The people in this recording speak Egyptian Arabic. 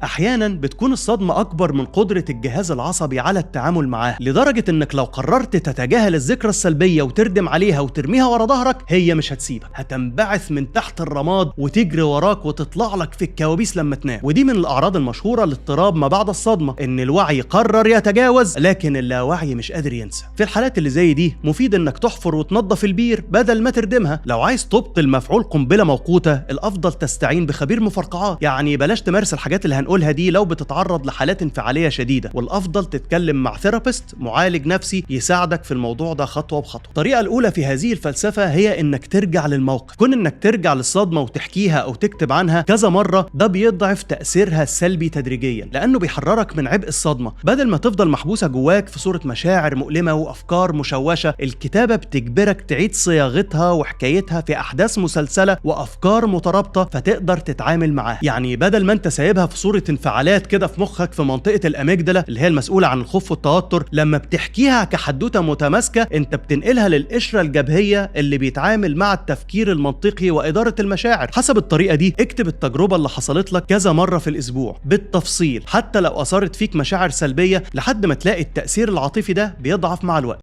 احيانا بتكون الصدمة اكبر من قدره الجهاز العصبي على التعامل معاها، لدرجة انك لو قررت تتجاهل الذكرى السلبية وتردم عليها وترميها ورا ظهرك هي مش هتسيبك، هتنبعث من تحت الرماد وتجري وراك وتطلع لك في الكوابيس لما تنام. ودي من الاعراض المشهورة لاضطراب ما بعد الصدمة، ان الوعي قرر يتجاوز لكن اللاوعي مش قادر ينسى. في الحالات اللي زي دي مفيد انك تحفر وتنظف البير بدل ما تردمها. لو عايز تبطل مفعول قنبلة موقوته الافضل تستعين بخبير مفرقعات، يعني بلاش تمارس الحاجات اللي هنقولها دي لو بتتعرض لحالات انفعاليه شديدة، والافضل تتكلم مع therapist معالج نفسي يساعدك في الموضوع ده خطوة بخطوة. الطريقة الاولى في هذه الفلسفة هي انك ترجع للموقف. كون انك ترجع للصدمه وتحكيها او تكتب عنها كذا مرة ده بيضعف تاثيرها السلبي تدريجيا، لانه بيحررك من عبء الصدمة. بدل ما تفضل محبوسة جواك في صوره مشاعر مؤلمة وافكار مشوشة، الكتابة بتجبرك تعيد صياغتها وحكايتها في احداث مسلسله وافكار مترابطة فتقدر تتعامل معاها. يعني بدل ما انت سايبها في صوره انفعالات كده في مخك في منطقة ال amygdala اللي هي المسؤولة عن الخوف والتوتر، لما بتحكيها كحدوته متماسكة انت بتنقلها للقشره الجبهيه اللي بيتعامل مع التفكير المنطقي واداره المشاعر. حسب الطريقة دي اكتب التجربة اللي حصلت لك كذا مرة في الاسبوع بالتفصيل، حتى لو اثارت فيك مشاعر سلبية، لحد ما تلاقي التاثير العاطفي ده بيضعف مع الوقت.